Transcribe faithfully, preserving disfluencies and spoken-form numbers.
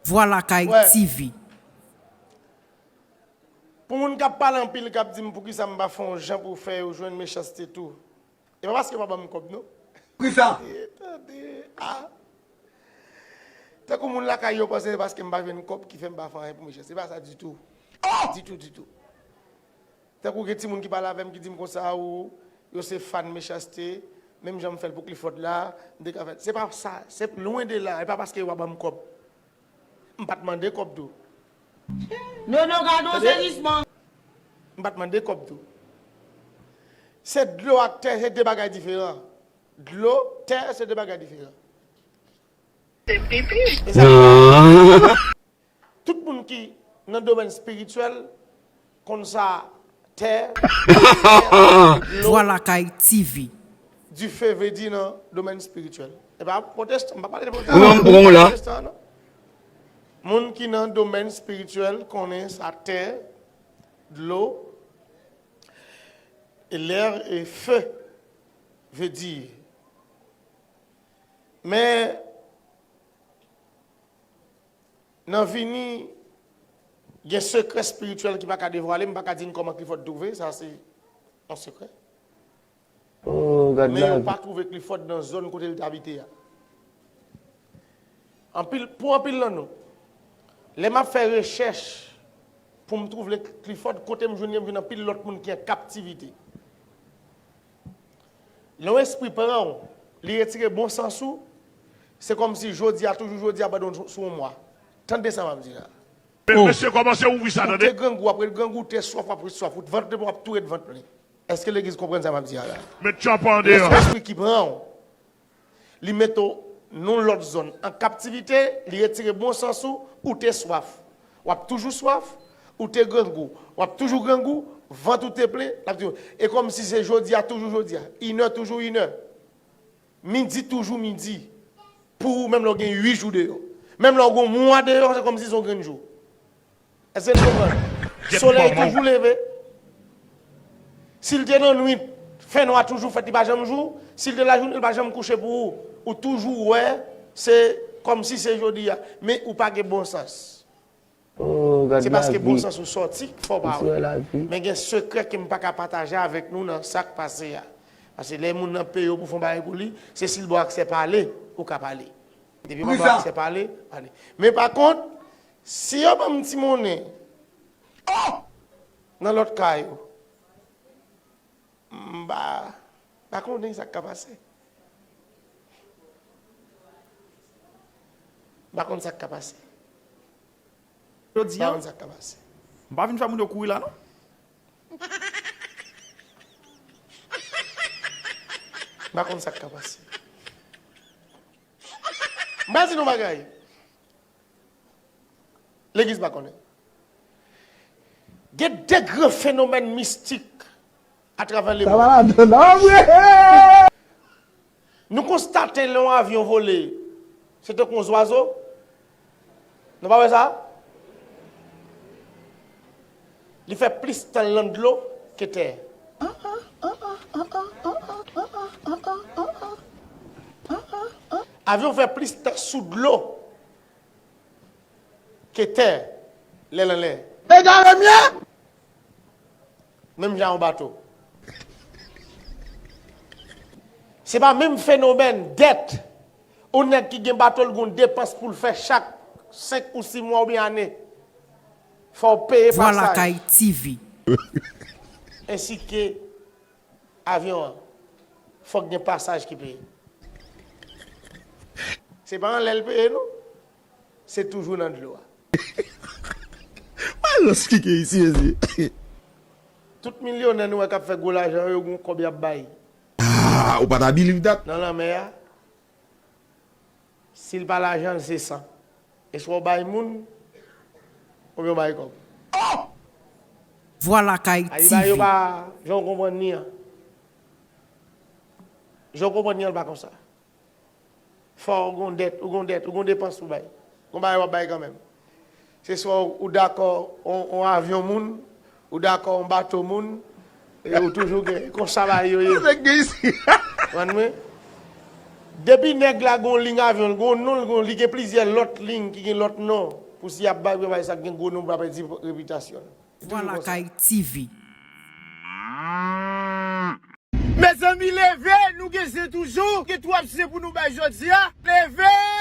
Vwa Lakay T V. Pou moun k ap pale anpil, k ap di m poukisa m pa fè yon jan pou fè yo jwenn Mechanste tou. E pa paske yo pa ban m kòb, non. Poukisa? E, tande, a. Tankou moun lakay yo panse se paske m pa jwenn kòb ki fè m pa fè anyen pou Mechanste. Se pa sa ditou. Ditou, ditou. Tankou gen timoun ki pale avè m ki di m konsa, ou, yo se fan Mechanste, menm jan m fè l pou Clifford la, m te ka fè l. Se pa sa, se lwen de la, e pa paske yo pa ban m kòb. M pa t mande kòb tou. Nono gade yon sezisman. M pa t mande kòb tou. Se dlo ak tè, se de bagay diferan. Dlo, tè, se de bagay diferan. Se pipi. E sa ki pa. Tout moun ki nan domèn espirityèl konn sa tè, dlo, Vwa Lakay T V. Dife vle di nan domèn espirityèl. E pa pwotestan, m pa pale de pwotestan. Non, m pran w la. Pwotestan, non. Moun ki nan domèn espirityèl konnen sa tè, dlo, e lè e fe vle di. Men, nan vini, gen sekrè espirityèl ki pa ka devwale, m pa ka di n kòman Clifford twouve, sa se yon sekrè. Oh, gad lavi. Men yo pa twouve Clifford nan zòn kote l te abite a. Anpil, pou anpil nan nou, lè m ap fè rechèch pou m twouve Clifford, kote m jwenn li, m jwenn anpil lòt moun ki an kaptivite. Lè yon espri pran w, li retire bon sans ou, se kòmsi jodi a, toujou jodi a, pandan sou yon mwa. Tande sa m ap di la. Men mesye kòmanse ouvri sa, tande. Ou te grangou, w ap ret grangou, ou te swaf, w ap ret swaf, ou vant plen, w ap tou ret vant plen. Èske legliz konprann sa m ap di a la? Met tchòpande an. Lespri ki pran w, li mete w nan yon lòt zòn. An kaptivite, li retire bon sans ou, ou te swaf. W ap toujou swaf, ou te grangou. W ap toujou grangou, vant ou te plen, l ap di w. E kòmsi se jodi a, toujou jodi a. Inè, toujou inè. Midi, toujou midi. Pou ou, menm lè w gen uit jou deyò. Menm lè w gen yon mwa deyò, se kòmsi se yon grenn jou. Èske n konprann? Solèy toujou leve. Si l te nan nwit, fènwa toujou fèt, li pa janm jou. Si l te lajounen, li pa janm kouche pou ou. Ou toujou wè, se kòmsi se jodi a. Men ou pa gen bon sans. Oh, gad lavi. Se paske bon sans ou sòti k fè w pa wè. Men gen sekrè ke m pa ka pataje avèk nou nan sa k pase a. Paske lè moun nan peye w pou fè yon bagay pou li, se si l ba w aksè pale, ou ka pale. Depi yo pa ba w aksè pale, pale. Men pa kont, si yo ban m ti monnen, oh! Nan lòt ka yo, m pa, pa konnen sa k ka pase. M pa konn sa k ka pase. Jodi a, m pa konn sa k ka pase. M pa vin fè moun yo kouri la, non. M pa konn sa k ka pase. M pral di nou bagay. Legliz pa konnen. Gen de gran fenomèn mistik atravè lemonn. Sa pa ladan nan vre. Nou konstate lè yon avyon vole, se tankou yon zwazo. Nou pa wè sa? Li fè plis tan nan dlo ke tè. Avyon fè plis tan sou dlo ke tè lè l anlè. Egare m ye! Menm jan yon bato. Se pa menm fenomèn dèt. Yon nèg ki gen bato, l gen depans pou l fè chak senk ou sis mwa oubyen ane. Fò w peye pasaj. Vwa Lakay T V. Ensi ke avyon an, fòk gen pasaj ki peye. Se pa anlè l peye, non. Se toujou nan dlo a. Malòs ki gen isi, mesye. Tout milyonè nou wè k ap fè gwo lajan yo, yo gen yon kòb y ap bay. Ah, ou pa ta believe that? Nan lanmè a, si l pa lajan, l se san. E swa w bay moun, oubyen w bay kòb. Oh! Vwa Lakay T V. Ayiba yo pa, jan w konprann li an. Jan w konprann li an, l pa konsa. Fò w gon dèt, ou gon dèt, ou gon depans pou bay. Gon bagay w ap bay kanmenm. Se swa ou dakò on, on avyon moun, ou dakò on bato moun, e ou toujou gen. E konsa bagay yo ye. Nèg gen isi. Konprann mwen? Depi nèg la gon liy avyon l, gon non l, gon, li gen plizyè lòt liy ki gen lòt non. Pou si y ap bay, bay sa k gen gwo non, pa pèdi repitasyon l. Vwala Kay T V. Mezanmi, leve, nou gen zen toujou, gen twòp zen pou nou bay jodi a. Leve!